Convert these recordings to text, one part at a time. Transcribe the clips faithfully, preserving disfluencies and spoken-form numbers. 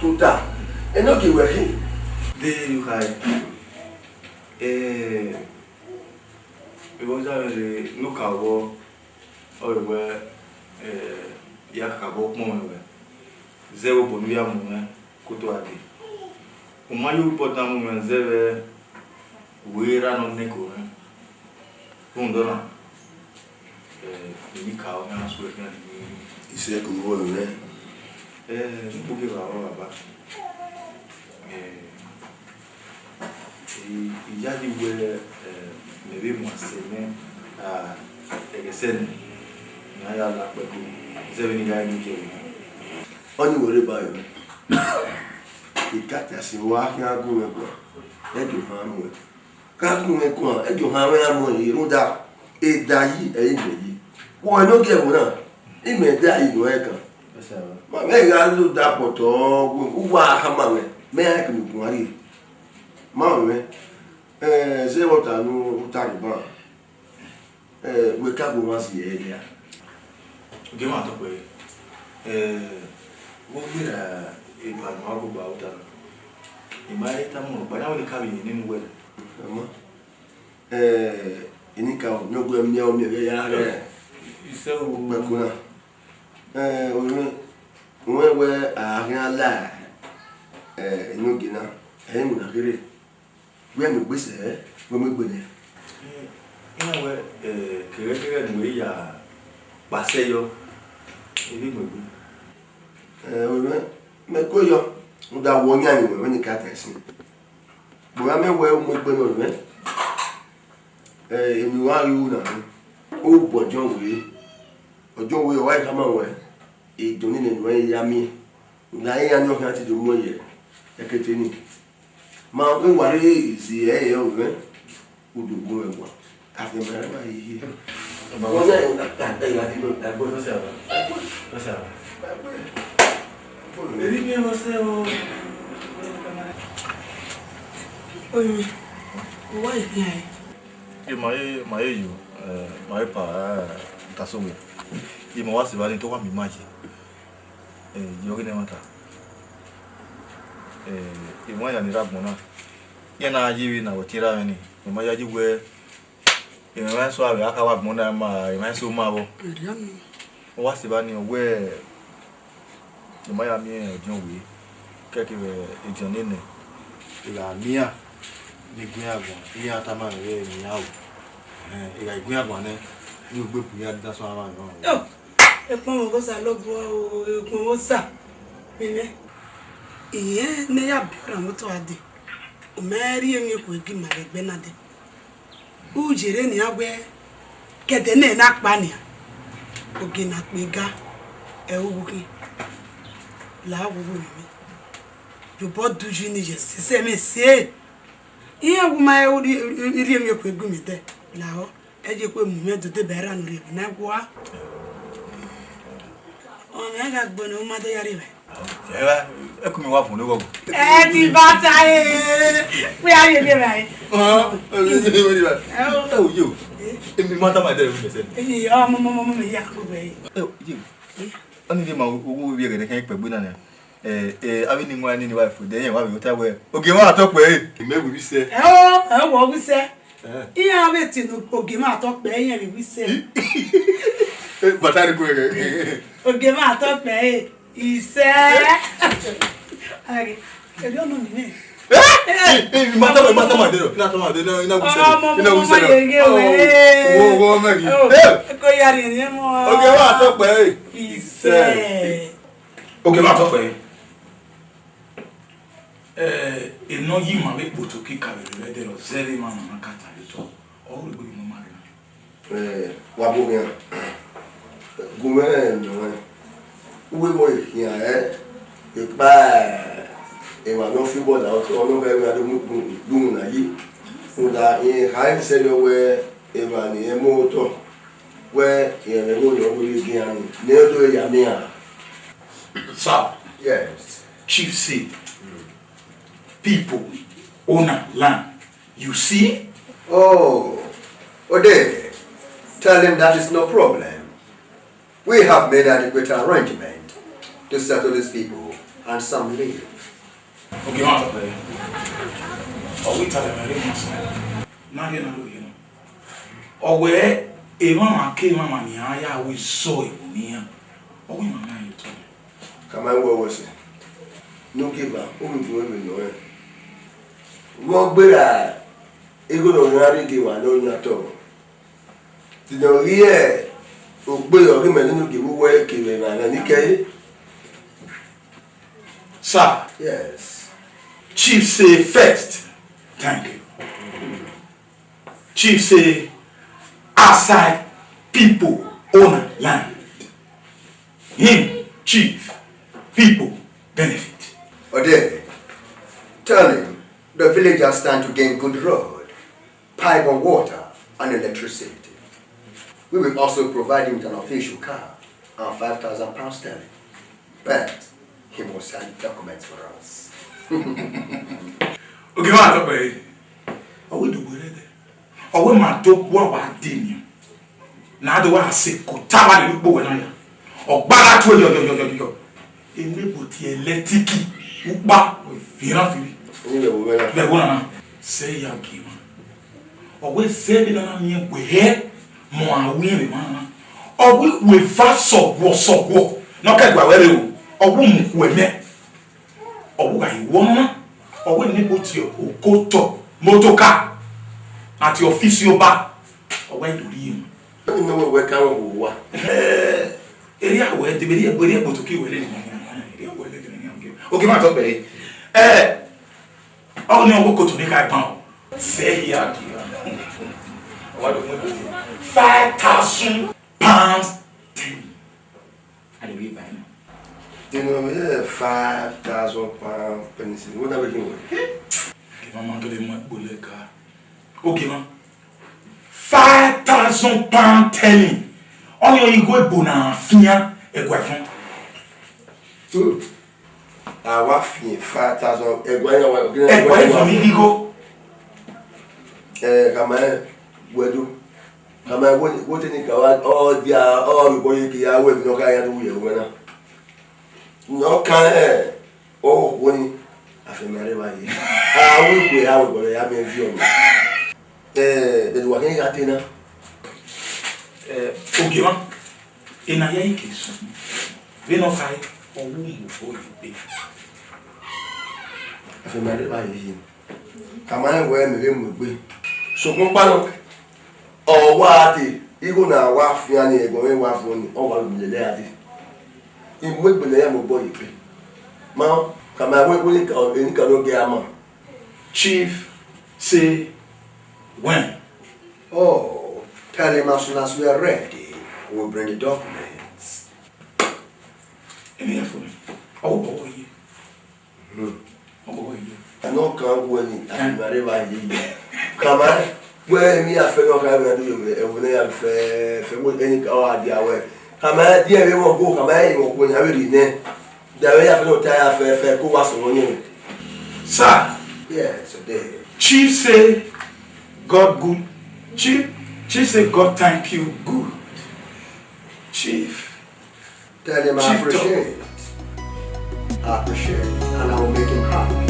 Tota, enogie wẹ khin. De yu khai. Eh, vbe ọ zagha rre ne u ka vbọ, ọ re wẹ, eh, ya kakabọ kpọnmwẹ ruẹ, zẹ vbe obọ ne u ya mu mwẹ ke u to gha dee. U ma ye obọ dan mu mwẹ zẹ vbe wẹ erha nọ nẹko mwẹ. Rhunmwuda ọna, eh, emwi ne I ka ọ khian suẹ khian dee. Isẹ ke u vbọ nẹ? Eh, ne ukpogieva rrọọ baba. Eh, I, I yayi wẹ, eh, mẹ vbe mu asẹ mwẹ, a, ẹghẹ sẹ nẹ, ne a ya la kpẹko, zẹ vbene I gha ru ye ẹre. Ọnii wẹ rre ba yọ. I ka ta ẹse, wa khian gu mwẹ guan, ẹ do han muẹn. Ka gu mwẹ guan, ẹ do han mwẹ a muẹn rhie, rhunmwuda eda yi, ẹ i gbẹn yi. Wẹ ne ogie ẹvbo na, imẹ da yi nọ ẹkan. Ma mwẹ gha lo da kpọtọ, uwa khama mwẹ, mẹ a kene guan rrie. Ma mwẹ, eh, zẹ vbe ọta ne u ta rre ban. Eh, wẹ ka gu mwa si ẹre hia. Gie mwa tọ kpẹre. Eh, vbe ọ gberra eba ne ọ gba ota na? I ma he tama ọkpa, na wẹ ne ka vbe yen nene uwẹ na. Ọmọ, eh, enikaro, ne ọ gu miẹn, ọ miẹn vbe ya rẹ. Isẹ o. Kpẹko na. Eh, orhiọn, wẹ wẹ a khian la, eh, enogie na, ẹ i mu na kherhe. Wẹ mu egbe sẹ, wẹ mu egbe nẹ. Iran wẹ, eh, kẹghẹkẹghẹ ne uwẹ ya kpasẹ yọ, I ghi mu egbe. Eh, orhiọn, mẹ ko yọ, rhunmwuda wẹ ọ yan emwi wẹ, wẹ ne I ka ta ẹse. Gberra mẹ wẹ u mu egbe nọ orhiọn. Eh, emwi wa ghi ru na, u bu ọdiọn wẹ, ọdiọn wẹ ọ wa khama ruẹ, edọnii nẹ ne uwẹ ya miẹn, ne a i ya ni ọ khian te do muẹn ye ẹkete nii. Ma, u wa rre izi ẹre ovẹn, u do gu mwẹ guan. Afianma rre ma hiehie. Ọna, ẹ, ẹ, ẹ, ẹ, ẹ, ẹ, ẹ, ẹ, ẹ, Eri miẹn vbe ọsẹ o. Oyin, uwa yi khian ẹre. E ma ye, ma ye yo, eh, ma ye pa, eh, ta so wẹ. E ma wa sẹ evba ni, te ọ wa miẹn ima ye. Eh, ye ọghe ne ẹmwata. Eh, emwa ya ni rre agbọn na. Iran na ye vbe na wẹ tie ra mwẹ ni. Emwa ya ye wẹ Emwa eso avbe akha wa gbọn na ma, emwa eso ma vbọ. Ọ wa sẹ evba ni, ọ wẹ, ne ima ya miẹn ọdiọn wẹ, kẹkẹ vbe ediọn nene. I gha miẹn iran, ne I gu iran guan, iran tama mwẹ wẹ, miẹn iran o. Ẹhẹn, I gha gu iran guan nẹ, ne u gbe bu iran da sẹ ọmwa mwẹ. Yo, ekpọnmwẹ Osa lọbuọ o, ekpọnmwẹ Osa. Mẹ mwẹ, irẹn ne ya biẹ ọna vbe otọ a dee, u ma rhie emwi okhuo gie ima vbe ẹgbẹ na dee. U yerre nian wẹ, ke ẹdẹ nẹ na kpa nian, ogie ne a kpe ga, ẹ i ru uwu khin. La wowo ne imẹ, ye obọ du yi ni ye sẹsẹ mwẹ se. Iran wu ma rhie emwi okhuo gie imẹ dee, lahọ, ẹ ye kue mu mwẹ do deba erha ne u rhie vbe na gua. Ọ mwẹ gha gbe ne u ma do ya rhie vbe. Ẹ, ẹ kumi wa fun ne wọ. Ẹ ti bata e. Wẹ a ye le bai. Ẹ o yo. Emi ma ta ma dẹ mi sẹ. Eyi ọmọ ọmọ ọmọ mi ya ko bẹ. Ẹ o yo. Ani de ma wo wo bi gẹdẹ kan pẹ gbe na ni. Eh, eh, avbe ni wan ni ni wa fo de, wa vbe ota wẹ. Ogie mwa tọ kpẹ, eh. Imẹ wẹ vbe isẹ. Ẹ o, ẹ wọ vbe isẹ. Eh. Iran vbe tie ne ogie mwa tọ kpẹ, iran vbe vbe isẹ. Eh, bata ni ko, eh, eh, eh. Ogie mwa tọ kpẹ, eh. Isẹ. Eri ọnọ ni nẹ. Eh, eh, eh, mata ma, mata ma de, mata ma de, na, na wuse. Ọmọ, ina ọmọ, wuse ọmọ, na. Yege o, eh. Wo, wo, me gi. Oh, eh. Ko ya ri ni mo. Ogie mwa tọ kpẹ, eh. Isẹ. Ogie mwa tọ kpẹ. Eh, enọ yi ma vbe kpoto kika vbe vbe de ro zẹvbe ma na ka ta vbe to. Ọ ru gbe mo ma ghe na. Eh, wa bu ghian. Gu mwẹ nọ, uwu vbọ khian ẹ, ekpa emwa ne ọ fi obọ da otọ, ọ nọ ghẹ emwa do mu, do mu na yi. Rhunmwuda irẹn kha sẹ yọ wẹ emwa ni rẹn mu otọ, wẹ irẹn mwẹ igho ne ọ do ghe iran ni, ne ọ do ya miẹn iran. Sir. Yes. Chief say, people, owner, land. You see? Oh, Ode, tell him that is no problem. We have made adequate arrangement to settle these people and some leave. Okay, ma tọpẹ. Ọ wẹ italẹ mẹ re ma sẹ. Na ye na lo ye na. Ọ wẹ emwa ma ke emwa ma ni a ya wẹ zọ ewu ni ya. Ọ wẹ ma na ye tọ. Kama wẹ wẹ sẹ. No give am. O mi bu ẹmwẹ nọ rẹ. Wẹ ọ gberra igho ne ọ gha rhie gie emwa ne ọ yan otọ. Dede ọ ghi re okpia, ọ ghi mẹ nene gie vbe uwu ẹre kevbe emwa ne I kẹre. Sir. Yes. Chief say first, thank you. Chief say, outside people own land. Him, chief, people benefit. Ode, tell him the villagers stand to gain good road, pipe and water, and electricity. We will also provide him with an official car and five thousand pounds sterling. But he must sign documents for us. Okay, ma tọpẹ. Ọ wẹ do gbe rẹ dẹ. Ọ wẹ ma do gua wa de ni. Na do wa se ko ta wa le ukpo wẹ na ya. Ọ gba da tu yọ yọ yọ yọ yọ. Ene bo ti ẹlẹtiki ukpa vieran firi. Ni vbe wo na. Vbe wo na na. Sẹ ya gie ma. Ọ wẹ zẹ vbe na na miẹn wẹ hẹ mọ a wiẹn vbe ma na na. Ọ wẹ wẹ va sọguọ sọguọ. Ne ọ kẹ gua wẹ re o. Ọ wẹ mu khuẹ mẹ. Ọ wẹ gha ye wọ na. Ọ wẹ ne bo tie okotọ motoka. Ati ọfisi oba. Ọ wẹ do rhie mu. Ẹ wẹ wẹ ka wẹ wo wa. Eh, Erriọ wẹ de, erriọ, erriọ kpoto ki wẹ lele. Erriọ wẹ lele. Okay, ma tọpẹ. Eh, ọ ni ọgbo koto ni ka gban o. Sẹ hia di. Wa do mu five thousand pounds ten. I dey read by now. You know, yeah, five thousand pound penicillin. What are we doing? Kí wọ́n máa tó lè mọ ipò lẹ́ka. Okay, ma. Five thousand pound telling. Ọni igho ebo na fian ẹgua ẹfọn. Good. A wa fian five thousand ẹgua ẹfọn. Ẹgua ẹfọn ni igho. Eh, kama ẹ, wẹdu. Kama ẹ, wo, wo te ni ka wa, ọ dia, ọ mi bọ ye ke ya wẹ mi nọ ka ya du yẹ wẹ na. Nọ kan ẹ, ọ wo ni, a fẹ ma rẹ ba ye. A wo ikue, a wo bọ ya mi vi ọmọ. Eh, de wa ke ga te na. Eh, Ogiemwa, ena ya ike su. Vbene ọ khare, ọ wu mu obọ ye egbe. A fẹ ma rre evba ye yi. Ka ma rẹn wẹẹ mẹ vbe mu egbe. Sokpan ọkpa nọ, ọ wa dee, igho ne a wa fian ni, ẹguọn mwẹ wa vuọn ni, ọ wa gbe lele a dee. I mu egbe ne a ya mu obọ ye egbe. Ma, ka ma wẹ, wẹ enikaro gie a ma. Chief say when? Oh, tell him as soon as we are ready, we'll bring the documents. Eni ya fo ni. Ọ wọ bọ ye. Hmm. Ọ bọ ye. Ano kan wẹ ni, a ma rre evba ye yi. Ka ma wẹ mi ya fẹ nọ ka wẹ do yo, ẹvbo ne ya fẹ, fẹ wẹ eni ka ọ a dia wẹ. Ka ma dia vbe wọn go, ka ma ye wọn go, ya vbe ri nẹ. Dia vbe ya fẹ nọ ta ya fẹ, fẹ ko wa sọmọ yẹn. Sir. Yes, sir. Chief say God good. Chief, chief say God thank you good. Chief. Tell them I appreciate. I appreciate and I will make him happy.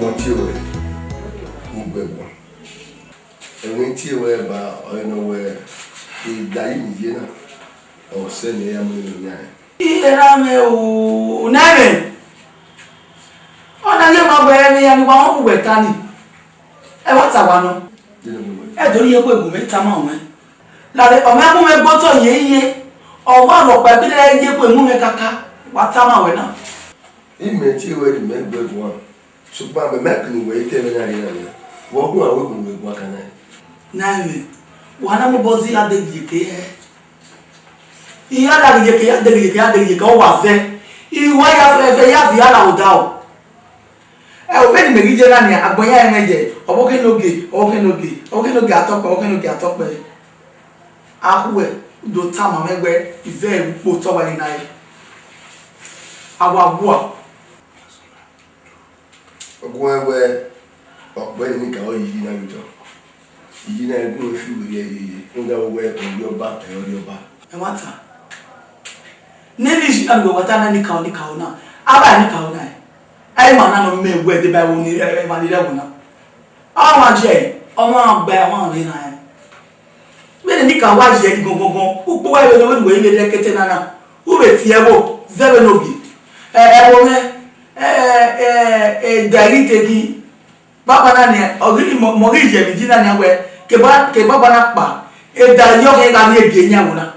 Mọ tie ruẹ, u gbe ẹguae. Ẹmwẹ ne I tie ruẹ ba ọre ne wẹ, I da yi ne I ye na, ọ sẹ ne I ya mu ẹre ne ọ yan rẹn. Erha mwẹ o, ne ẹmwẹ. Ọ na ye ma wẹ ẹmwẹ iran ni wa wọn bu wẹ ta ni. Ẹ wa ta wa nọ. Dede mu wẹ. Ẹ do rhie egbe gu mwẹ tama ruẹ. Lare, ọ mwẹ mu mwẹ gbe otọ ye iye. Ọ wa rhọkpa ẹbe ne ẹ i ye egbe mu mwẹ kaka. Wa tama wẹ na. Imẹ tie ruẹ ne imẹ gbe ẹguae. Sokpan mẹ ma khin wẹ i te ẹmwẹ na rhie na wẹ, vbe ọ guan wẹ gun wẹ guan kan na? Na ẹmwẹ, wa na mobọ zẹ iran deghẹ iyeke hẹ. Iran na ghi iyeke, iran deghẹ iyeke, iran deghẹ iyeke, ọ wa zẹ. I wa ya fẹfẹ, ya viọ iran na odaro. Ẹ, ovbi ne imẹ ghi ye na nia, agbọn iran mwẹ ye, ọvbokhan enogie, ọvbokhan enogie, ọvbokhan enogie atọkpẹ, ọvbokhan enogie atọkpẹ. Akhuẹ, u do tama mwẹ wẹ, I zẹ ẹre ukpo otọ wa ye na re. A wa gua. Ọ guan wẹ, ọkpẹ ne Enikaro yi iyi na ye otọ. Iyi na i gu mwẹ fi werriẹ yeye, rhunmwuda wẹ Erriọba, ẹ Erriọba. Ẹmwata. Nene iyi na ne uwẹ wa ta na Enikaro, Enikaro na. Aba Enikaro na, ẹ. Ẹ i ma na nọ mẹ wẹ deba ẹvbo ni, ẹ, emwa ni rre ẹvbo na. Ọmwa jẹ, ọmwa gba, ọmwa rre na, ẹ. Vbene Enikaro wa ye ẹre gọngọngọn, ukpo uwẹ vbe ne wẹ ne uwẹ i vbe rre ẹkete na na, u vbe tie ẹvbo, zẹ vbene ogie. Ẹ, ẹvbo mwẹ, ẹ, ẹ, ẹ, da ẹre iteki. Baba na nian, ọ ghi, mọ, mọ ghi ye emwi ji na nian wẹ, ke ba, ke baba na kpa, eda ye ọghe gha rrie gie yan ẹvbo na.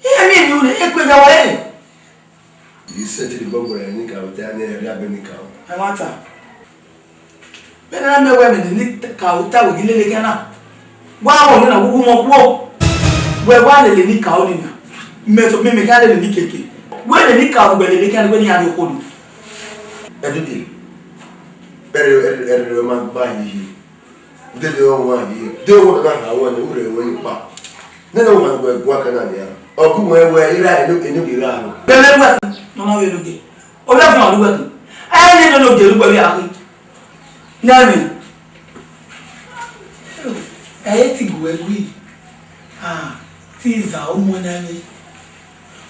Iran miẹn emwi unu, ekue ya wẹ rẹn. I sẹtin gbe ọgua ne Enikaro ta ne ẹ rhie abe Enikaro. Ẹmwata. Vbene a miẹn wẹ vbene Enikaro ta wẹ ghi lele khian na, wa vbe ọna na wu gu mwẹ okhuo. Wẹ wa lele Enikaro ni na, mẹ to mẹ, mẹ khian lele Enikeke. Wẹ lele Enikaro, wẹ lele khian, wẹ ne iran rhie okhuo ni. Ẹdẹdẹ, ẹrẹ, ẹrẹ, ẹrẹ ma gba hihi. Dede ọmwa ye, de owa na ha wẹ ne u rre ruẹ ni kpa. Nene owa ne wẹ guan kan na nian. Ọ gu mwẹ wẹ I ra eno, eno ghi ra aro. Bẹlẹ wẹ, nọ na vbe enogie. Ovbi ọfan ọre uwẹ ghe. Ẹ i nene enogie ne uwẹ vbe a ghe. Ne ẹmwẹ. Ẹ i te gu wẹ gui. Ah, te I za ọmọ na ẹmwẹ.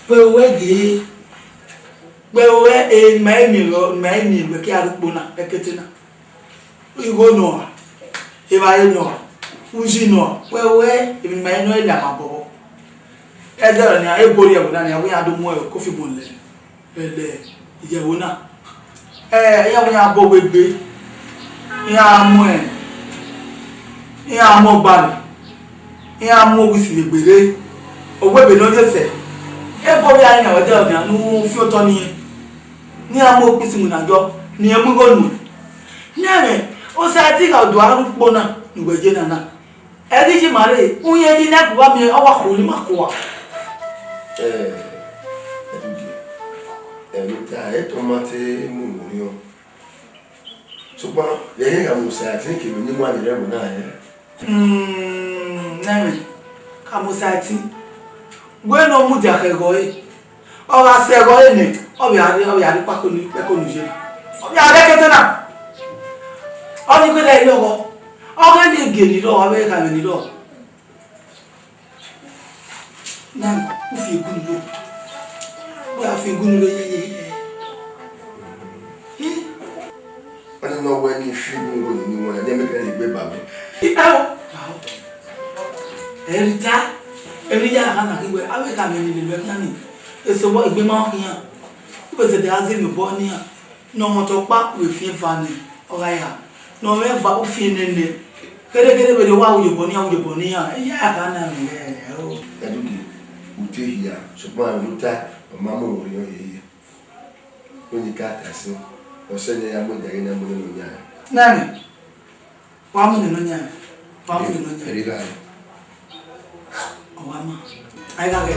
Wẹ wẹ ghe. Wẹ wẹ, e, ma i miẹn wẹ, ma i miẹn wẹ ke a rre ukpo na, ẹkete na. Igho nọ, evbare nọ, uyi nọ, wẹ wẹ, emwi ma i nọ, e la ma bọbọ. Ẹdẹrẹ nian, e bori ẹvbo na nian, wẹ iran do mu ẹvbo kofi bun lẹ, lẹ, lẹ, iyẹvbo na. Ẹ, iran wẹ iran bọ owa egbe, iran mu, iran mu ọgba rre, iran mu owa isi vbe egbe rre, owa ebe ne ọ ye sẹ, e bori iran nian, wẹ ẹdẹrẹ nian, ne u fi otọ ne irẹn. Ne iran mu okpisi winna yọ, ne iran mu igho nuẹn. Ne ẹmwẹ, Osaiti gha do a rre ukpo na ne uwẹ ye na na. Ẹ ghi yi ma rre, uyẹn yi ne a gu uwa miẹn, ọ wa khuo ne ima kua. Ẹ, Ẹdẹdẹ, ẹmwata, ẹ tọ ma te mu wẹ orhiọn. Sokpan, rẹn gha mu Osaiti kevbe ne ima ni rre ẹvbo na rẹn. Hmm, nẹmwẹ, ka mu Osaiti. Wẹ ne ọ mudia khẹ ẹghẹ ọre. Ọ gha sẹ ẹghẹ ọre nẹ, ọ vbe a rre, ọ vbe a rre ikpako ni, ikpẹko ni ye. Ọ vbe a rre ẹkete na. Ọ ni gbe ẹre lọghọ. Ọ ghe ne gie ni rrọọ, ọ vbe gha mwẹ ni rrọọ. Na, u fi egu ni rrọọ. U gha fi egu ni rrọọ, ye, ye, ye. Ọni ne ọ wẹ ne I fi unu ro ne I wan, ne mẹ kẹ ne egbe ba mẹ. Ikpẹvbo. Ẹ rita, emwi ya gha na ghi wẹ, avbe ka mwẹ ne lele wẹ khian ni. Eso vbọ egbe ma khian. U vbe zẹdẹ a zẹ emwi obọ nian. Ne ọ mwẹ otọ ọkpa, u vbe fian eva nẹ, ọ gha ya. Ne ọ mwẹ eva, u fian nene. Kherhe kherhe vbene wa ru ye obọ nian, u ye obọ nian. Eya gha na mwẹ o. Ẹdẹdẹ, u te hia, sokpan emwi ne u ta, ọ ma mu orhiọn yeye. Wẹ ne I ka ta sin, ọ sẹ ne I ya mu ẹdẹ ghe ne a mu nene oyan. Nani, wa mu nene oyan, wa mu nene oyan. Ẹre I gha re. Ọ wa ma, a i gha ghẹ.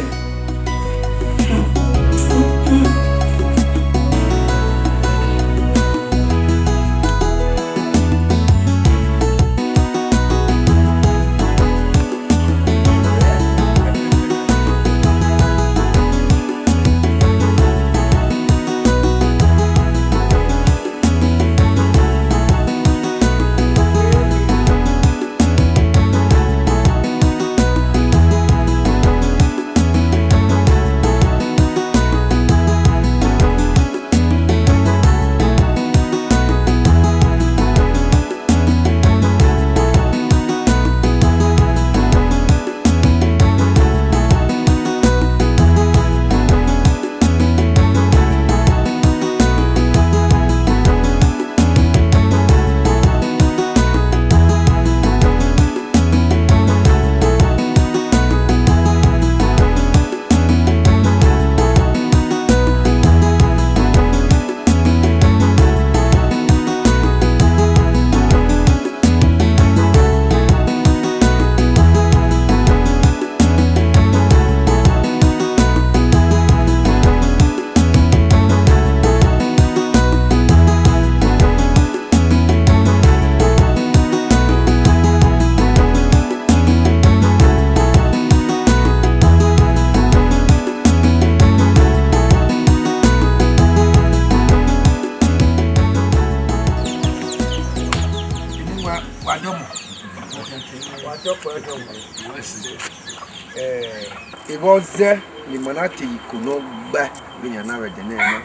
Ẹ, evba ọzẹ ne ima na tie ye iko ne ọ gbae vbe iran na vbe ẹdẹ nẹ na,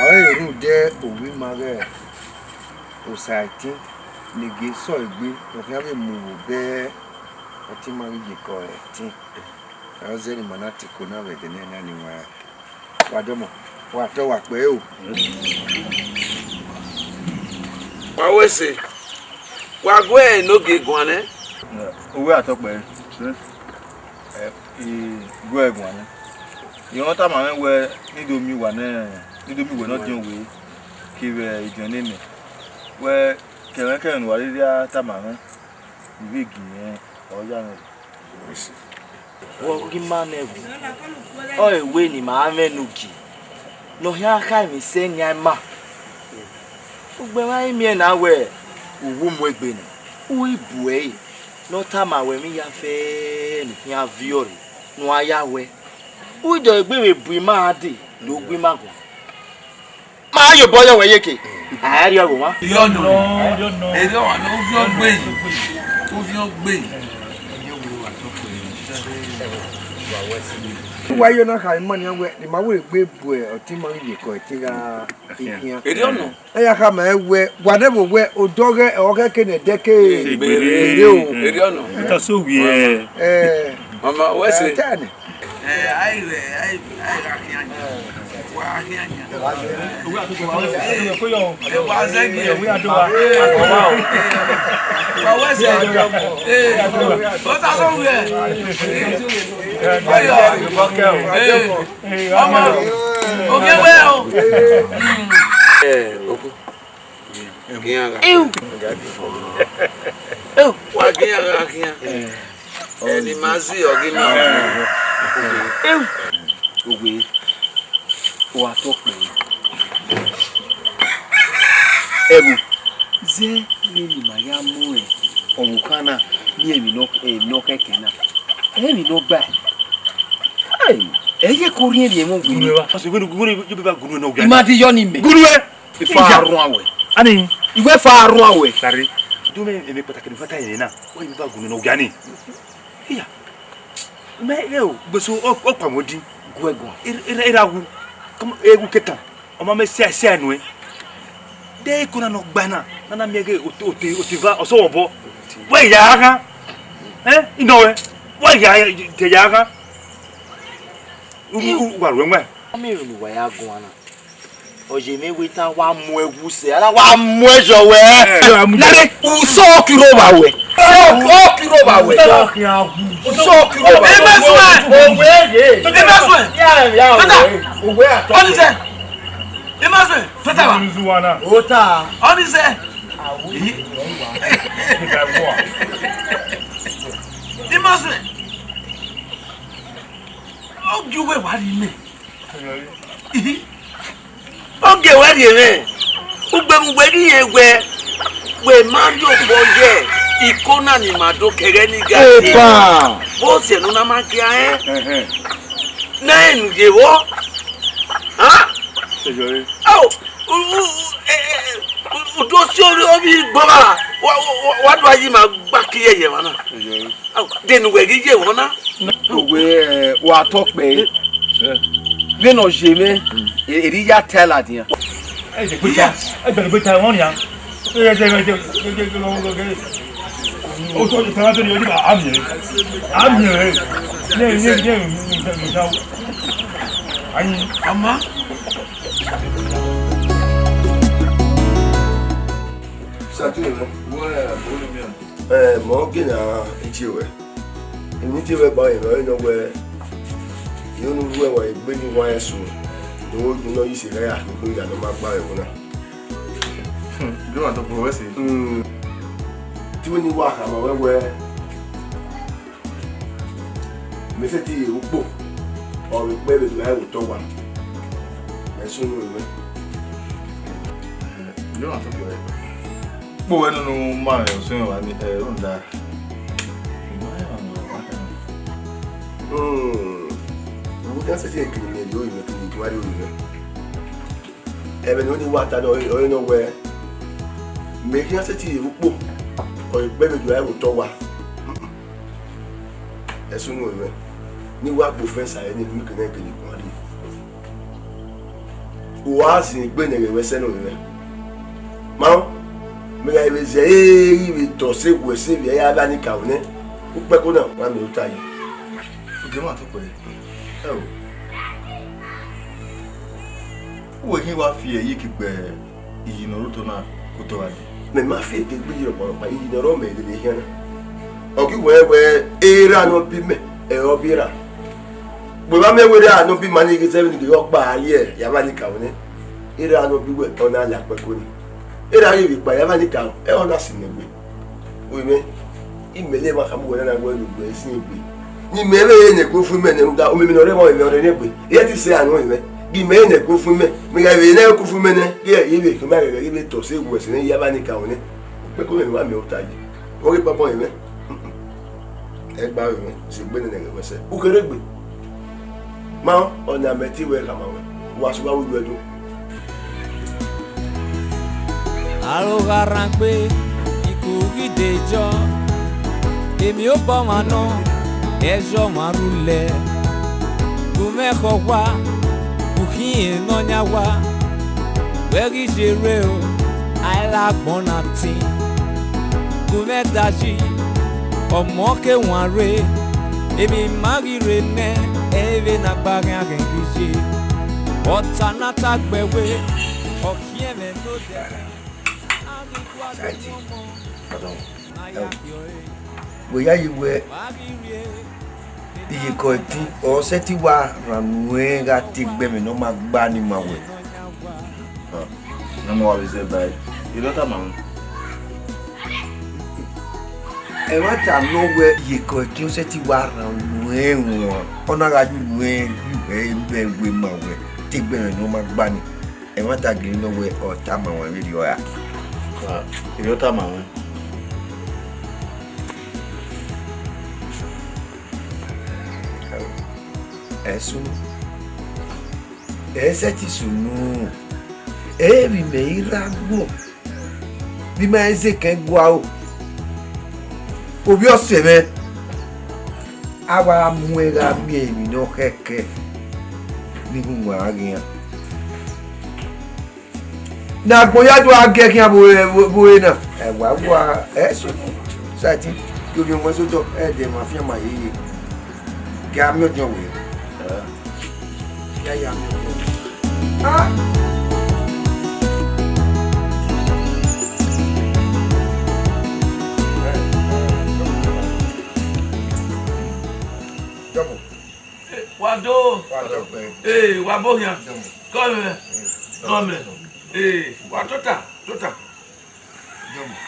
ọre rhunmwuda ovbi ima ghẹ Osaẹtin ne gie sẹ egbe ne ọ khian vbe mu vbe obẹ ọtẹn ima ghi ye iko ẹtin. Ọre ọ zẹ ne ima na tie iko na vbe ẹdẹ nẹ na ne ima ra. Wa dọmọ, wa tọ wa kpẹ o. Wa wẹ ẹse, wa gu enogie guan nẹ. Uwẹ a tọ kpẹ, gu ẹe guan nẹ. Irẹn ọ tama mwẹ wẹẹ, ne I do miẹn uwa nẹ, ne I do miẹn uwẹ ne ọdiọn wẹ kevbe ediọn nene, wẹẹ, ke ẹmwẹ ke ẹmwẹ ne uwa rhirhi a tama mwẹ, I vbe gie irẹn, ọ ya mwẹ. Vbe ọ ghi ma nẹ vbo? Ọ re wẹ ne ima mwẹ ne ugie ne ọ khian kha emwi sẹ nian ima. Ugbẹn mwa i miẹn na wẹẹ, uwu mu egbe na, u i bu ẹre ne ọ tama wẹ emwi hia fẹẹrẹ ne u khian viọ rre ne uan ya wẹ, u i dọlegbe vbe bu ima dee do gu ima guan. Ma ye obọ yọ wẹ ye ke. A rhie ọghe mwa. Erriọ nọ, erriọ ọmwa nọ, ovbi ọgbe yi, ovbi ọgbe yi. Wa yo na kha ima nian wẹ, ne ima wẹ egbe bu ọtẹn ima ghi ye iko ẹtin gha khian. Erriọ nọ. A ya khama ẹn wẹ, wa nẹ vbe wẹ, odọghẹ ọghẹ ke ne ẹdẹ ke Egbere. Egbere o. Erriọ nọ. Ita so wiẹ. Eh. Mama, wẹ ẹse? Eh, ta nẹ. Eh, ai rẹ, ai, ai gha khian yan. Wa khian yan. Eh, wa zẹ gi. Eh, wa wẹ ẹse? Eh, o ta so wiẹ. Eh, ọmọ, ogie wẹ o. Eh, oku. Khian gha. Eu. Eu. Wa khian gha khian. Ẹni ma zi ọghe ma. Eu. Owe. Wa tọ kpẹ. Ẹvbo. Zẹ ne ma ya mu ọvbokhan na, miẹn emwi nọ, emwi nọ kẹkẹ na. Emwi nọ gba. Hey, ẹ ye ko rhiẹnrhiẹn ẹmwẹ owe. Gunu ẹvba. Pastor, gunu, gunu, yo beba gunu nọ gba. Ima di yọ ni mẹ. Gunu ẹ. Ifa arhuan wẹ. Ani. Iwẹ fa arhuan wẹ. Sare. Do me eme kpataki ni fata yẹn na. Wẹ ifa gunu nọ gani. Iya. Me re o, gbeso o o pa mo di. Guẹ guan. Era era wu. Kama egu ketan. Ọma mẹ sia sia nuẹn. De iko na nọ gba na, na na miẹn ghe ote ote ote va ọsọ wọ bọ. Wẹ ya gha. Eh? Inọ wẹ. Wẹ ya ya gha. U u wa ruẹ wẹ. Ọmọ ero ni wa ya guan na. Ọ ye mwẹ wẹ te a wa mu ẹwu sẹ, a na wa mu ẹyọ wẹ. Ẹ, a mu ẹyọ. Nare, u sọ kiro ba wẹ. Sọ kiro ba wẹ. Sọ kiro ba wẹ. Ẹ ma sọ ẹ. Ẹ ma sọ ẹ. Ya, ya, tata. Owe atọ. Ọni sẹ. Ẹ ma sọ ẹ. Tata wa. Nzu wa na. O ta. Ọni sẹ. Awu. Ẹ ma sọ ẹ. Ọ gi uwẹ wa ri mẹ. Oge wẹ rhie mwẹ, ugbẹmwẹ uwẹ ghi rẹn wẹ, wẹ ma rhie obọ ye iko na ni ma do kẹghẹ ni ga dee. Epa! Vbọzẹ ne u na ma gia rẹn? Ẹhẹn. Na rẹn ne u ye vbọ? Han? Eyore. Ao, u, u, u, e, e, u, u do si ovbi igbo vba, wa, wa, wa, wa do a yi ma gba ke irẹyẹ emwa na. Eyore. Au, de ne uwẹ ghi ye vbọ na? Uwẹ, eh, wa tọ kpẹ. Vbene ọ ye mwẹ, e- erriọ ya ta ladian. Ẹ jẹ gbe ta, ẹ jẹ gbe ta, wọn nia. Ẹ jẹ, ẹ jẹ, ẹ jẹ, ẹ jẹ, ẹ jẹ, ẹ jẹ. O tọ, o tọ, o tọ, o tọ, a miẹn, a miẹn. Nẹ, nẹ, nẹ, nẹ, nẹ, nẹ, nẹ. Ayin. Ama. Sátidé, wọ́n ẹ̀ bọ́ọ̀lù mìíràn. Ẹ, mọ gẹna itie wẹ. Emwi tie wẹ gba emwi ọre nọ wẹ, iro ne u ru ẹwa egbe ni wa ẹsu, ne u ru ne ọ yi sẹ ya egbe ya ne ọ ma gba ẹvbo na. Gbe wa tọkpọ wẹ sẹ. Hmm. Te wẹ ne I wa khama wẹ wẹ, mẹ sẹtin ye ukpo, ọ vbe kpẹ vbe do ra ẹvbo otọ wa. Mẹ sunu mwẹ. Gbe wa tọkpọ wẹ. Kpo wẹ nunu ma rẹn ọsẹ wa ni, ẹ, rhunmwuda. Hmm. Uwu dan sẹtin kiri mẹ rhie orinmwẹ kiri gu a rhie orinmwẹ. Ẹmwẹ ne ọ ni wa ta nọ, ọre nọ wẹ, mẹ khian sẹtin ye vbe ukpo, ọ ye gbe vbe do ra ẹvbo otọ wa. Sunu mwẹ, ne I wa gbe ofẹn sa ẹre ne I mieke ne ẹ kele guan rrie. Uwa zin egbe ne ẹghẹ ruẹ sẹ nọ mwẹ. Ma, mẹ gha vbe zẹ ẹre ghi vbe tọ sẹ ewuẹ sẹ evia ya avbe anikaro nẹ, ukpẹko na wa miẹn ota yi. Ogie mwa tọkpẹ. Ẹo. Uwẹ khin wa fi ẹre yi ke gbe iyi ne ọ rre otọ na ke otọ gha dee. Mẹ ma fi ẹre gbe iyi rọkpa rọkpa, iyi ne ọ rrọọ mẹ lele khian na. Ọ ghi wẹ wẹ, erha ne ọ bi mẹ, ẹre ọ bi erha. Wẹ ma miẹn wẹ erha ne ọ bi ma ni ghe zẹ vbene I ghe ọkpa a ye ya avbe anikaro nẹ. Erha ne ọ bi wẹ, ọ na la ukpẹko nii. Erha ghi vbe kpa ya avbe anikaro, ẹre ọ na si mẹ egbe. Orinmwẹ, imẹ lẹ emwa khama uwẹ na na wẹ ne ugbẹn sin egbe. Ne imẹ vbe re ne ẹko fu imẹ nẹ rhunmwuda omeme ne ọ rre ẹmwẹ ọmeme ọre ne egbe. Ẹ i te sẹ anu imẹ. Ghi mẹ re ne ẹko fu imẹ. Mẹ gha vbe ne ẹko fu imẹ nẹ, ghi ẹ i vbe khin ma ghẹghẹ ghi vbe tọ sẹ ewuẹ sẹ ne ya avbe anikaro nẹ. Ukpẹko mwẹ ne wa miẹn ota yi. Ọ ghi kpọkpọ mwẹ. Ẹ gba mwẹ, sẹ egbe nene ẹghẹ ruẹ sẹ. U kherhe egbe. Ma, ọna mẹ te wẹ khama ruẹ, wa sẹ uwa vbe uwẹ do. Aro gha rhan gbe, ikun ghi de jọ, emiobọ ọmwa nọ, ẹzọ ọmwa rhulẹ. Gu mwẹ khọ owa, u khian nọ yan owa, wẹ ghi ye rre o, a i la agbọn na tin. Gu mwẹ da yi, ọmọ ke wan rre, emwi ma ghi rre nẹ, ẹ i vbe ne a gba ghian ghẹ ghi ye. Ọta na ta gbe ẹwe, ọ khian ẹmwẹ ne odẹ. Saidi, pardon. Ẹo, wẹ ya ye wẹ iyeke ẹtin ọ sẹtin wa rhan nuẹn gha te egbe ẹmwẹ ne ọ ma gba ni ma wẹ. Ah, ne ọ ma wa vbe zẹ ba ẹre, I rhie ọta ma mwẹ. Ẹmwata nọ wẹ iyeke ẹtin ọ sẹtin wa rhan nuẹn wan, ọ na gha ye nuẹn, yu hẹ vbe ẹwe ma wẹ te egbe ẹmwẹ ne ọ ma gba ni. Ẹmwata gele nọ wẹ ọ tama ruẹ vberriọ ra? Ah, I rhie ọta ma mwẹ. Ẹsu, ẹ i sẹtin sunu, ẹ i re vbe imẹ i rre agbọn, vbe ima i zẹ ekẹn gua ro. Ovbi ọse mwẹ, a wa mu ẹn gha miẹn emwi ne ọ khẹke ne I hu wan gha ghian. Ne agbọn ya do gha giẹ khian vbe ore, vbe ore na. Ẹ wa wa, ẹ so, sẹtin, gie ovbi ọmọ eso dọ, ẹ dẹ ma fian ma yeye. Gie a miẹn ọdiọn wẹ. Ya ya miẹn ọdiọn wẹ. Ah! Double. Wa do. Wa do. Ee, wa bo hian. Come here. Come here. Ee, wa tota, tota.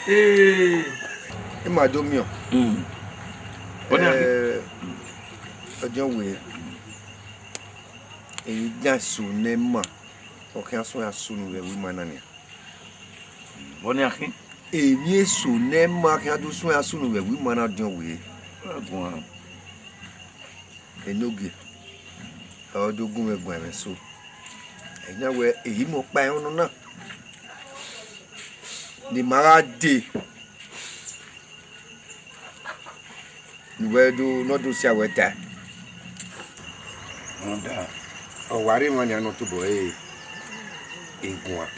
Ee. Ima do miẹn. Mm. Ọdiọn wẹ, emwi dan eso ne ima, ọ khian suẹn a sunu vbe ẹvbo ima na nian. Vbọ nian khin? Emwi eso ne ima khian do suẹn a sunu vbe ẹvbo ima na ọdiọn wẹ. Ẹ guan. Enogie, ọ do gu mwẹ guan ẹmwẹ eso. Ẹ i na wẹ, ehe ima ọkpa ẹnrẹn nọ na, ne ima gha dee, ne uwẹ do, ne ọ do sia wẹ ta. Rhunmwuda, ọ wa rre emwa nian ne ọ tobọ ẹre guan.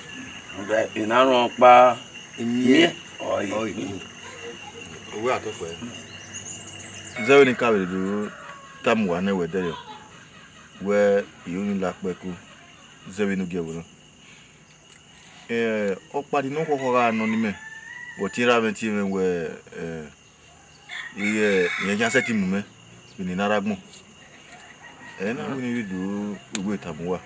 Rhunmwuda, I na rẹn ọkpa miẹn, ọ i ku. Owa tọkpẹ. Zẹ vbene I ka vbe do tama uwa nẹ wẹ dẹyọ, wẹ I ru ni la kpẹku, zẹ vbene u gie ẹvbo na. Eh, ọkpa ni ne ọ khọkhọ gha nọ ne imẹ, wẹ tie ra mwẹ tie mwẹ wẹ, eh, I, eh, irẹn khian sẹtin mu mẹ vbene I na rre agbọn. Ẹ i na wẹ ne I vbe do wẹ tama uwa.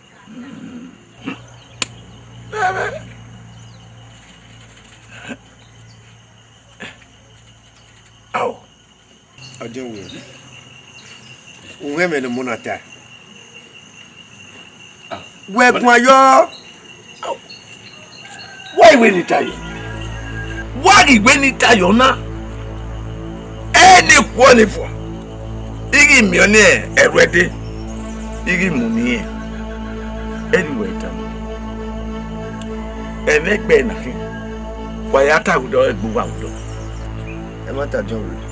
Ao. Ọdiọn wẹ, u mwẹ ẹmwẹ ne ọmọ na ta. Wẹ guan yọ. Wa i wẹ ne I ta yọ? Wa ghi wẹ ne I ta yọ na? Ẹ ne khuọ ne fua, I ghi miẹn ọnii ẹrhuẹ dee, I ghi mu ne irẹn. Ẹ ne uwẹ tama. Ẹmwẹ ẹgbẹe na khin, wa ya ta vbe odọ, ẹgbe uwa vbe odọ. Ẹmwata Jọn rre.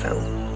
Ẹo,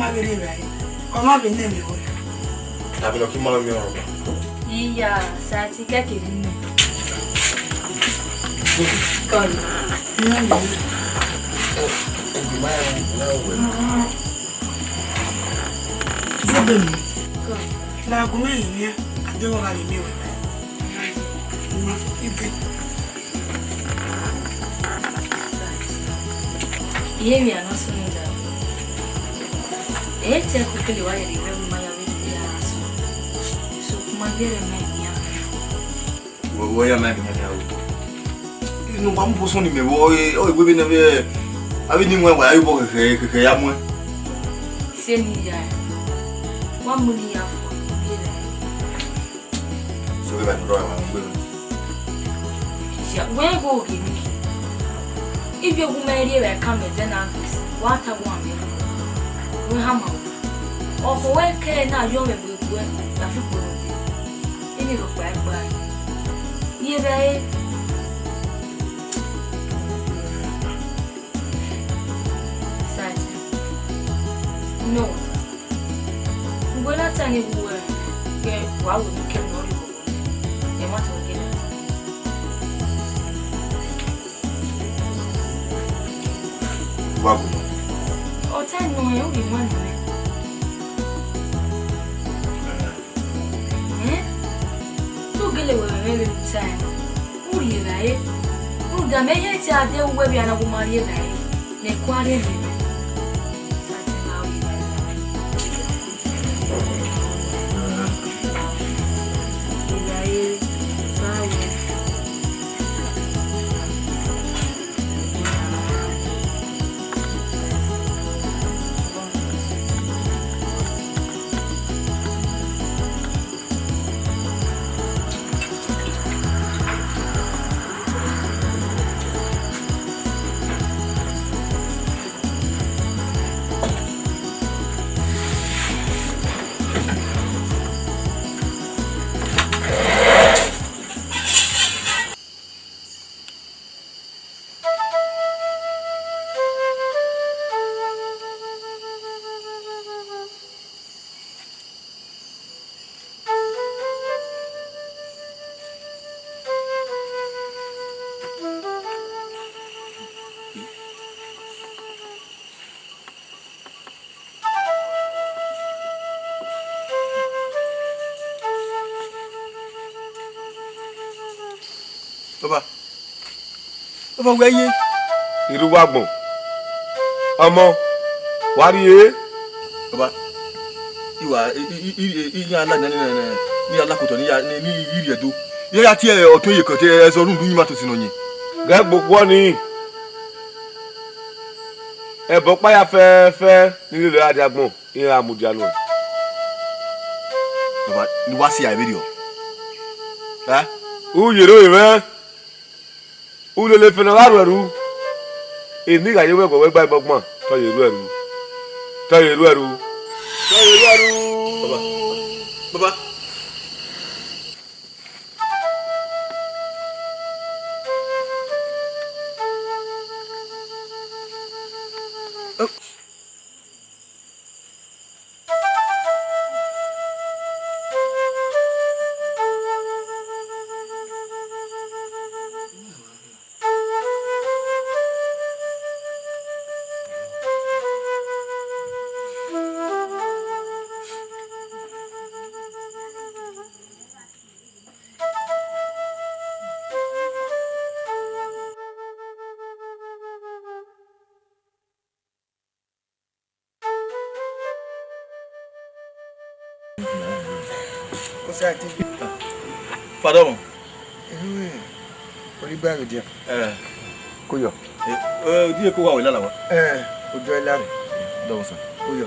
ma vbe rre evbare, ọ ma vbe nẹ mwẹ ruẹ. Tavbe ne ọ ke ma mwẹ ọmwa. Iya, Sati, kẹkẹ vbe nẹ. Kọlu. Iran nẹ. Egbe ma ya na wẹ. Zebe mi. Kọlu. La gu mẹ ye mia, a deghẹ ọ gha ye mia wẹ. Ma, ibe. Iye emwi a nọ sunu da. Ẹ i te ẹko kele wa rhie vbe ma ya vbe ya sunu. So, kuma gbe ẹre ma emwi a. Wẹ, wẹ ya ma emwi a nia o. Inu wa mu bosọn ni mẹ vbe, ọ, ọ, wẹ vbe ne vbe, avbe ni wẹ wa, ẹ i bọ khẹkhẹ, khẹkhẹ ya muẹn. Se ni ya. Wa mu ni ya fo, iye rẹ. So, vbe ba ne u rrọọ emwa ne u gbe mwẹ. Ya, wẹ ghe oghẹ ni. Ivbi ogun mẹ rrie vbe ẹka mẹ, then Agnes, wa ta wan mẹ. Wẹ hama o. Ọkhọ wẹ kẹ na yọ mwẹ gbe guẹ, ya fi kporo de. Ini rhọkpa ẹgba. Ye vbe ẹre. Said, no. Ugbẹn na ta ni wu wẹ, kẹ wa wo ni kẹ nọ rhie. Ẹ ma tọ gele. Wa gu nọ. Ọ ta nọ ẹ, u ghi wan nẹ. Ẹ? Te u gele wẹ mwẹ vbe ta ẹn. U rhie evbare, u Da mẹ ye te a de uwu ẹvbo na gu ma rrie evbare, mẹ kua rrie mẹ. Baba, baba, wẹ ye. I rre uwu agbọn. Ọmọ, wa rrie. Baba, I wa, I, I, I, I, I ya la nẹ, nẹ, nẹ, nẹ, ne I ya la kotọ, ne I ya, ne, ne I rhie Ẹdo. I ya tie ọtẹn ye kọtẹ, ẹzọ rhunmwuda uyinmwẹ tosi nọ yẹn. Ghẹ gbe okhuo nii. Ẹbọ ọkpa ya fẹẹfẹẹ ne I rhie ra dia agbọn, iran gha mudia nuẹn. Baba, ne uwa si a vberriọ. Ẹ? U ye ro mwẹ. U lele fẹn ne ọ gha rhuẹrhu. Eni gha ye wẹ wẹ gba ẹgbẹgbọn, te ọ ye rhuẹrhu. Te ọ ye rhuẹrhu. Te ọ ye rhuẹrhu. Baba. Baba. Osa ti. Father, mo. Ehe, ori ba video. Eh. Koyọ. Eh, eh, die ko wa wẹ lala wa? Eh, ojo ila re. Dọwọ sa. Koyọ.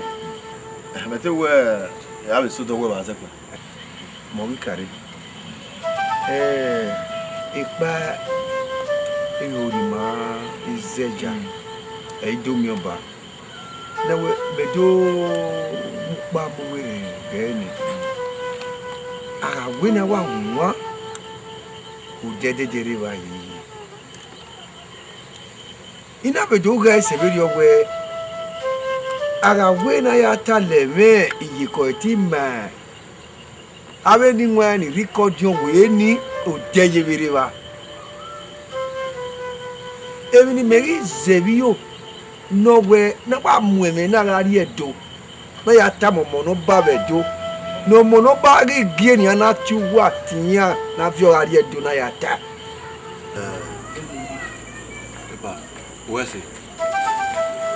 Eh, mẹ te wẹ, eh, a vbe sẹ odọ wẹ vbe azẹkpa. Mẹ ọ ghi kare. Eh, ekpa ehe Orhimma Izẹja, ẹ i do miẹn ọba. Na wẹ, mẹ do mu ukpa mu vberriọ ghẹ nẹ. A gha wẹ ne a wa huan, odẹ dede rre evba yi. I na vbe do ghe ẹse vberriọ wẹ, a gha wẹ ne a ya ta lẹ mwẹ iyeke ọre te ima, avbe eni iwẹn ni rhie ikọdiọn wẹ ni, odẹ ye vberriọ evba. Emwi ne imẹ ghi zẹ vbe iro, ne ọ wẹ ne a wa mu ẹmwẹ na gha rrie Ẹdo, ne a ya tama ọmọ ne ọ ba vbe Ẹdo, ne ọmọ ne ọ ba ghi gie nian na tie uwu atian ne a viọ gha rrie Ẹdo ne a ya ta. Epa, wẹ ẹse.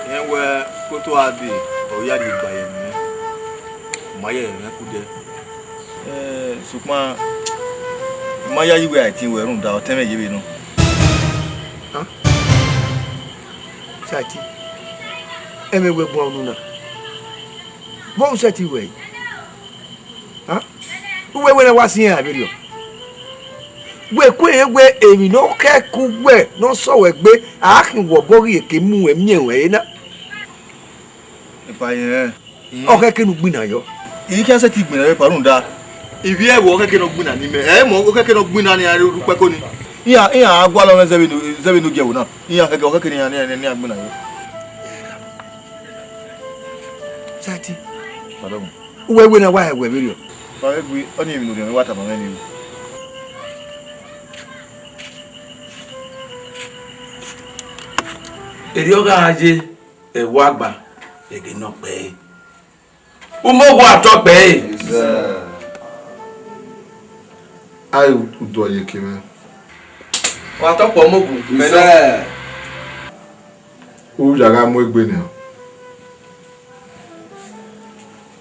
Rẹn wẹ koto a dee, ọ ya rhie gba ye mwẹ, ọ ma ye ẹmwẹ kudẹ. Eh, sokpan, I ma yayi wẹ a i tin wẹ rhunmwuda ọtẹn mwẹ ye vbe nọ. Sẹtin, ẹmwẹ wẹ guan unu na, vbọ u sẹtin wẹ? Uwẹ wẹ ne wa si iran vberriọ. Wẹ ku ere wẹ emwi ne ọ khẹ ku wẹ ne ọ sẹ wẹ gbe, a khin wẹ obọ ghi ke mu wẹ miẹn ruẹ ẹre na. Epa yẹn. Ọ khẹke ne u gbinna yọ. I khian sẹtin gbinna yọ epa rhunmwuda, ivbi ẹvbo ọ khẹke ne ọ gbinna ni mẹ, ẹ mọ ọ khẹke ne ọ gbinna ni a rre ukpẹko ni. Iran, iran a gualọ mwẹ zẹ vbene, zẹ vbene u gie ẹvbo na. Iran khẹke, ọ khẹke ne iran, ne iran, ne iran gbinna yọ. Sẹtin. Pardon. Uwẹ wẹ ne a wa hẹ wẹ vberriọ. Wa vbe gui, ọnii emwi ne orhiọn mwẹ wa tama mwẹ nii. Erriọ gha ye, ẹvbo agba, ẹghẹ ne ọ kpẹre. Umowa tọ kpẹre. Ai, udu ọyeke mwẹ. Wa tọkpẹ Umogun, mẹ nọ. Isẹ. U ya gha mu egbe nian,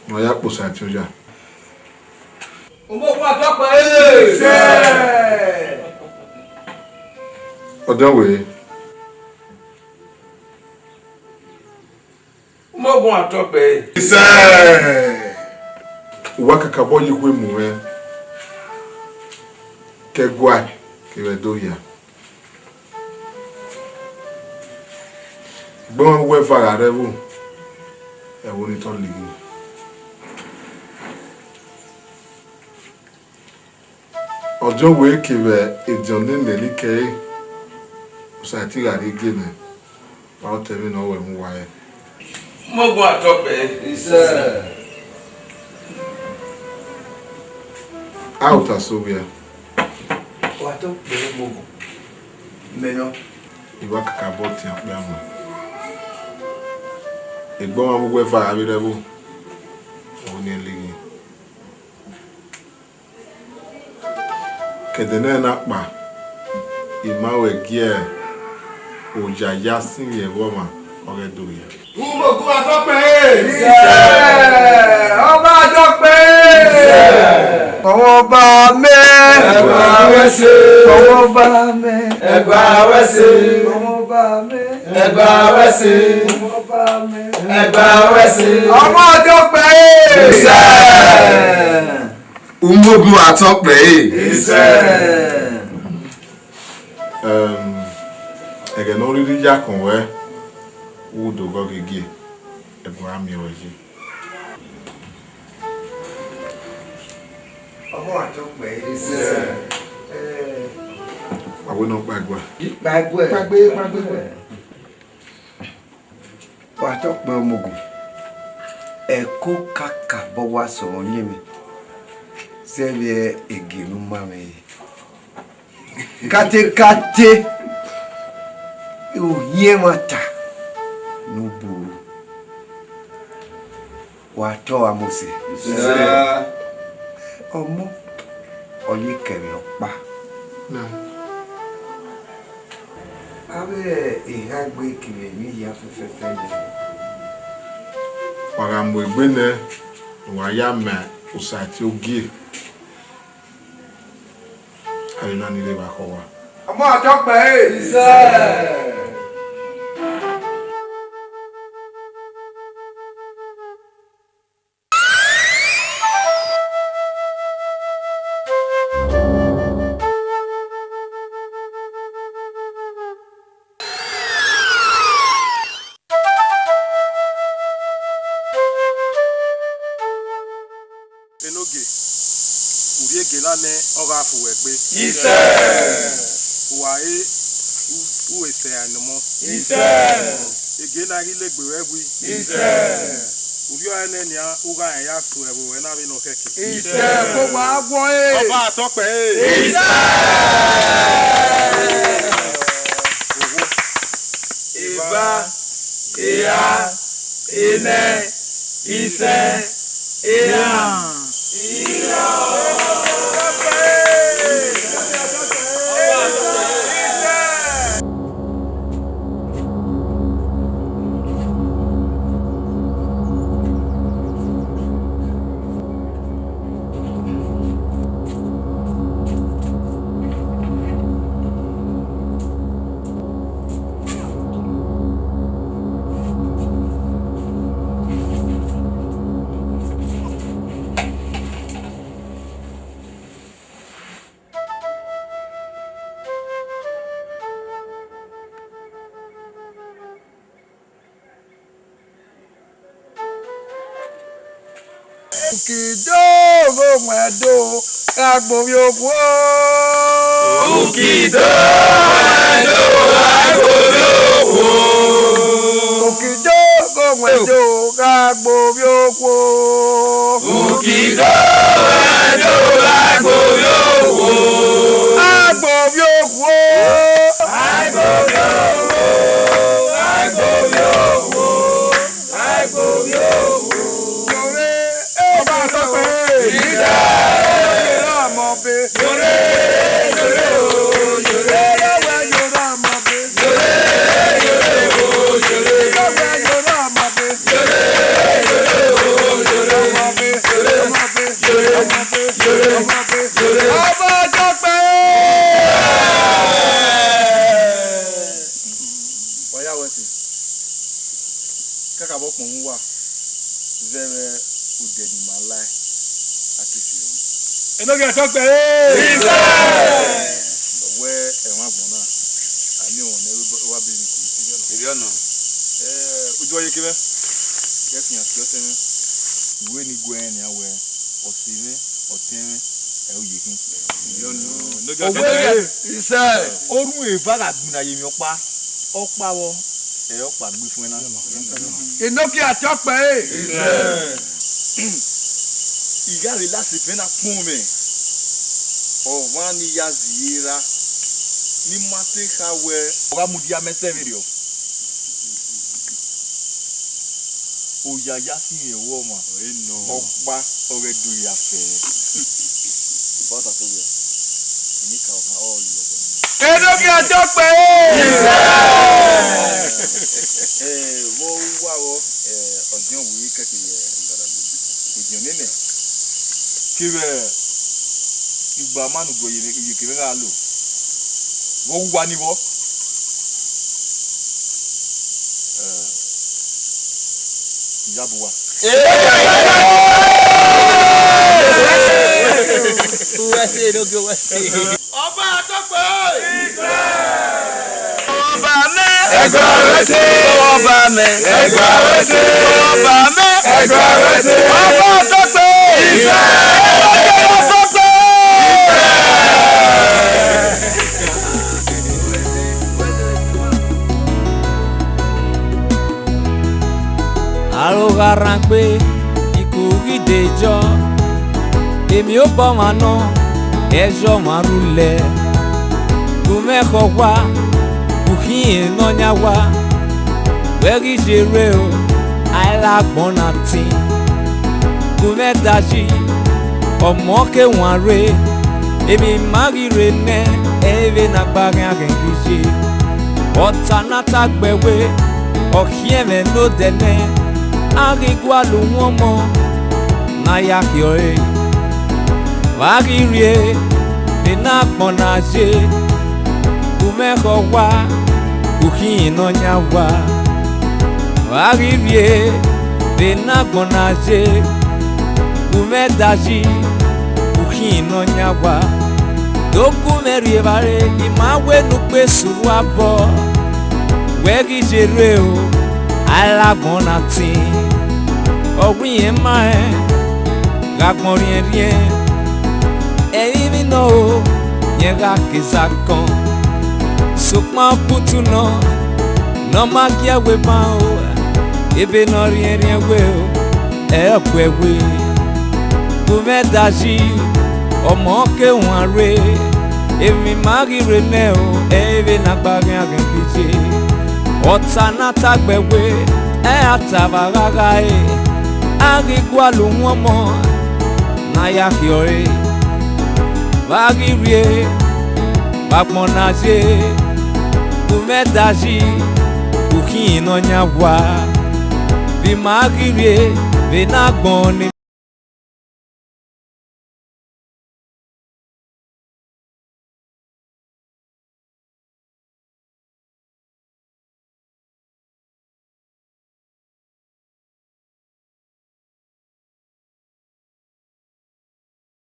ne ọ ya kposa ẹtin oya. Umogun a tọkpẹ ẹre. Isẹ. Ọdiọn wẹẹ. Umogun a tọkpẹ ẹre. Isẹ. Uwa kakabọ ye ikhuo mu mwẹ, ke ẹguae kevbe ẹdẹ ohia. Egbe ọmwa vbe uwu eva gha rre ẹvbo, ẹvbo ni tọ lighi. Ọdiọn wẹẹ kevbe ediọn ne nene ẹre, Osaiti gha rrie gie nẹ, wa otọ ẹmwẹ ne ọ wẹ mu uwa rẹ. Umogun a tọkpẹ ẹre. Isẹ. A ota so vbia. Wa tọkpẹ ẹre Umogun, mẹ nọ. I wa kakabọ tian okpia mu. Egbe ọmwa vbe uwu eva gha vbe rre ẹvbo, ọ ni lighi. Ke ẹdẹ nẹ na kpa, I ma wẹ gie oya ya sinmwi ẹvbo ọmwa, ọ ghẹ do ya. Umogun a tọkpẹ ẹre. Isẹ. Ọba a tọkpẹ ẹre. Ọmwa ọba mẹ. Ẹgba wẹ ẹse. Ọmwa ọba mẹ. Ẹgba wẹ ẹse. Ọmwa ọba mẹ. Ẹgba wẹ ẹse. Ọmwa ọba mẹ. Ẹgba wẹ ẹse. Ọmwa a tọkpẹ ẹre. Isẹ. Umogun a tọkpẹ ẹre. Isẹ. Ẹm, ẹghẹ ne ọ rhirhi ya khọn wẹ, u do ghe ọghe gie, ẹguae a miẹn ruẹ yi. Ọmọ a tọkpẹ ẹre. Isẹ. Ẹ. Wa wẹ ne ọ kpaegua. Kpaegbe. Kpaegbe, kpaegbe. Wa tọkpẹ Umogun, ẹko kakabọ wa sẹ ọmwa ọyẹnmwẹ, zẹ vbe gie ne u ma mwẹ re. Katekate, ohiẹn ẹmwata ne u bu ru. Wa tọ ọmwa Mosis. Sir. Ọmọ, ọ ye kẹ vbe ọkpa. Na. Avbe ehaegbe kevbe emwi hia fẹfẹfẹ nẹ. Wa gha mu egbe nẹ, wa ya ma Osaiti ogie. Avbe na ni rre evba khọ owa. Ọmọ a tọkpẹ ẹre. Isẹ. Enogie, u rhie ege na nẹ ọ gha fu wẹ egbe. Isẹ. Uwa re u, u e sẹ ẹre nọ ọmọ. Isẹ. Ege na ghi legbe ruẹ wi. Isẹ. Urriọ ẹnẹ nian, u gha rẹn ya so ẹvbo ruẹ na vbene ọ khẹke. Isẹ, kọ wa guọ ẹre. Ọba a tọkpẹ ẹre. Isẹ. Owo. Eva, eha, enẹ, isẹ, ehan. Ukido gho wọn do gha gbe ovbi okhuo. Ukido wọn do gha gbe ovbi okhuo. Ukido gho wọn do gha gbe ovbi okhuo. Ukido wọn do gha gbe ovbi okhuo. Gha gbe ovbi okhuo. Gha gbe ovbi okhuo. Gha gbe ovbi okhuo. Agbovbi ohu. Yore, eh, Ọba Tọkpẹ. Isa. Ọmọ be. Yore, yore o, yore. Kakabọ kpọnmwẹ uwa, zẹ vbe odẹ ne ima lae, a ke fi ẹre. Enogie Atọkpẹre! Ọ wẹ ẹmwẹ agbọn na, a miẹn ọmwa ne wa be emwi ku. Erriọ nọ. Eh, udu ọyeke mwẹ, ke fian ke ọtẹn mwẹ. Uwẹ ni gu ẹre nian wẹ, ọse mwẹ, ọtẹn mwẹ, ẹ i ye khin. Erriọ nọ. Ọ wẹ, isẹ, orhunmwu eva gha gbinna ye emwi ọkpa, ọkpa vbọ, ẹ ọkpa gbe ifuẹn na. Enogie Atọkpẹre. I gha vbe la sẹ efẹn na kpọnmwẹ, ọmwa ne I ya zẹ ire ra, ne I ma te kha wẹ, ọ gha mudia mẹ sẹ vberriọ. Oya ya sinmwi ẹvbo ọmwa, ọkpa ọghe do ya fẹ. Enogie Atọkpẹre! Eh, vbe uwa vbọ, eh, ọdiọn wiri kẹke ye ediọn nene, kevbe igba ma ne udu ọyeke mwẹ gha lo, vbe uwa ni vbọ. Eh, Iyabo uwa. Uwẹ ẹse, Enogie, uwẹ ẹse. Ọba Atọkpẹre! Ọba mẹ! Ẹgbẹe ọre ẹse! Ọba mẹ! Ẹgbẹe ọre ẹse! Ọba mẹ! Ẹgbẹe ọre ẹse! Ọba Atọkpẹre! Ọba Atọkpẹre! Aro gha rhan gbe, ikughi de jọ, emwi obọ ọmwa nọ, ẹzọ ọmwa rhulẹ. Gu mwẹ khọ owa, ukhin nọ yan owa, wẹ ghi ye rre o, a i la agbọn na tin. Gu mwẹ da yi, ọmọ ke wan rre, emwi ma ghi rre nẹ, ẹ i vbe ne a gba ghian ghẹn ghi ye. Ọta na ta gbe ẹwe, ọ khiẹn mwẹ ne odẹ nẹ, a ghi gualọ uhunmwu ọmọ ne a ya khiọre. Vbe a ghi rrie vbene agbọn na ye, gu mwẹ khọ owa, ukhin nọ yan owa. Vbe a ghi rrie vbene agbọn na ye, gu mwẹ da yi, ukhin nọ yan owa. Do gu mwẹ rri evbare, I ma wẹ ne u gbe sẹ urhu abọ, wẹ ghi ye rre o, a i la agbọn na tin. Ọ wẹ irẹn ma rẹn gha gbọn rhiẹnrhiẹn, ẹrinmwi nọ o, rẹn gha ke zakọn. Sokpan ọkpẹtu nọ, ne ọ ma gie ẹwe ban o, ebe ne ọ rhiẹnrhiẹn we o, ẹ i gu ẹwe. Gu mwẹ da yi, ọmọ ke wan rre, emwi ma ghi rre nẹ o, ẹ i vbe ne a gba ghian ghẹn ghi ye. Ọta na ta gbe ẹwe, ẹ i ra ta vbe a gha gha re, a ghi gualọ uhunmwu ọmọ ne a ya khiọre. Vbe a ghi rrie vbe agbọn na ye, gu mwẹ da yi, ukhin nọ yan owa. Vbe ima ghi rrie vbene agbọn ni